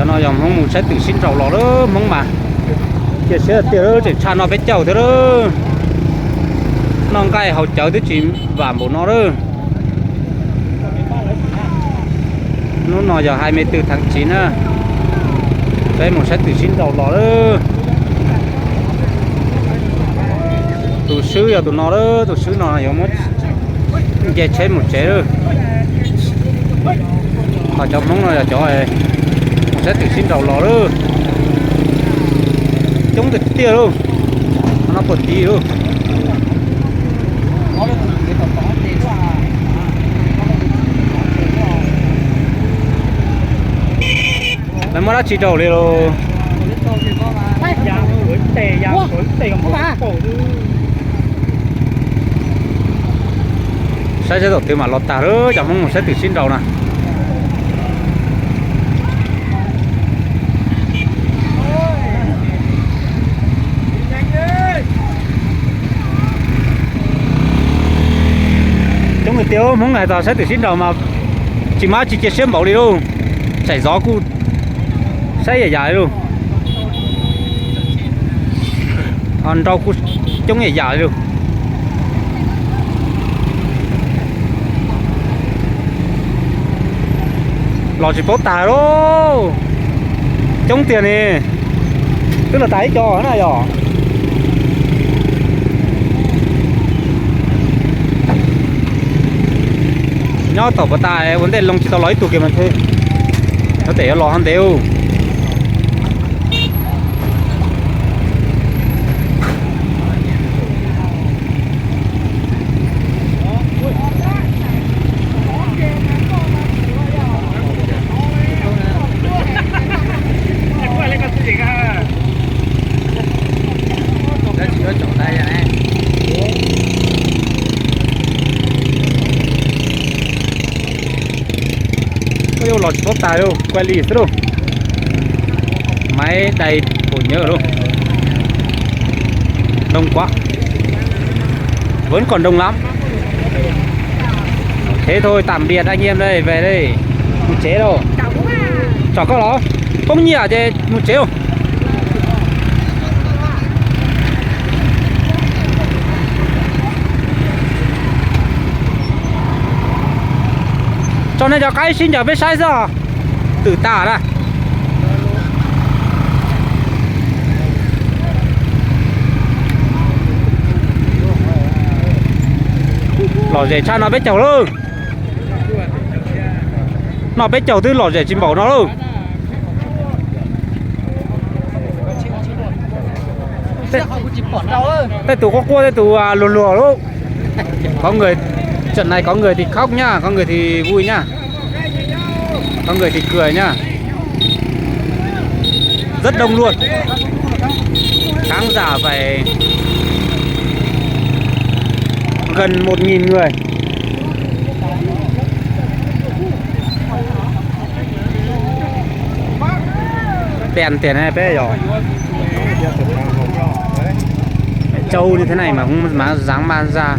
Cov no yog Hmoob mus saib twm sib nraus los lawm, Hmoob mas cia siab tiag lawm, tseem tshaj noj peb caug thiab lawm. Noj nqaij haus cawv twb tsis vam npaum no lawm. Hnub no yog hai mươi tư tháng chín na, peb mus saib twm sib nraus los lawm. Tus swb yog tus no lawm, tus swb no yuav muab nce tsheb mus tsev lawm. Ho cov Hmoob no yog cov mus saib twm sib nraus los lawm. Coob tiag tiag lauj, no puag tid lauj. Lawv muab dab tsi rau li lauj? Saib seb thaum twg mam los tag lawm, cov Hmoob mus saib twm sib nraus na. Coob tiag tiag, Hmoob hais tias saib twm sib nraus mas tsis muaj dab tsi cia siab npaum li lauj. Tsaim zov kuj saib yam yam li lauj. Ho nraus kuj coob yam yam li lauj. Los tsis paub tag lauj. Coob tiag ne. Twb los tag ib co na yog. Nyob tom pas tas ua ntej loo tsis tau los ib tug kiag mas thiab. Nyob tes yuav los ho ntev. Oj, los tsis paub tas lauj, quay li xwb lauj. Máy đây phủ nhớ luôn. Đông quá. Vẫn còn đông lắm. Thế thôi, tạm biệt anh em đây, về đây. Mus tsev lauj. Tsom koj los. Poob nyiaj ces mus tsev lauj. Tso nej cov qaib sib ncaws peb saib xwb os. Twm tas na. Lom zem tshaj no peb caug lauj. No peb caug twb lom zem tsis npaum no lauj. Tej tus quaj quaj, tej tus luag luag lauj. Có người, trận này có người thì khóc nhá, có người thì vui nhá. Có người thì cười nhá. Rất đông luôn. Khán giả phải gần một nghìn người. Đèn tiền này bé rồi. Châu như thế này mà cũng mà dáng man ra.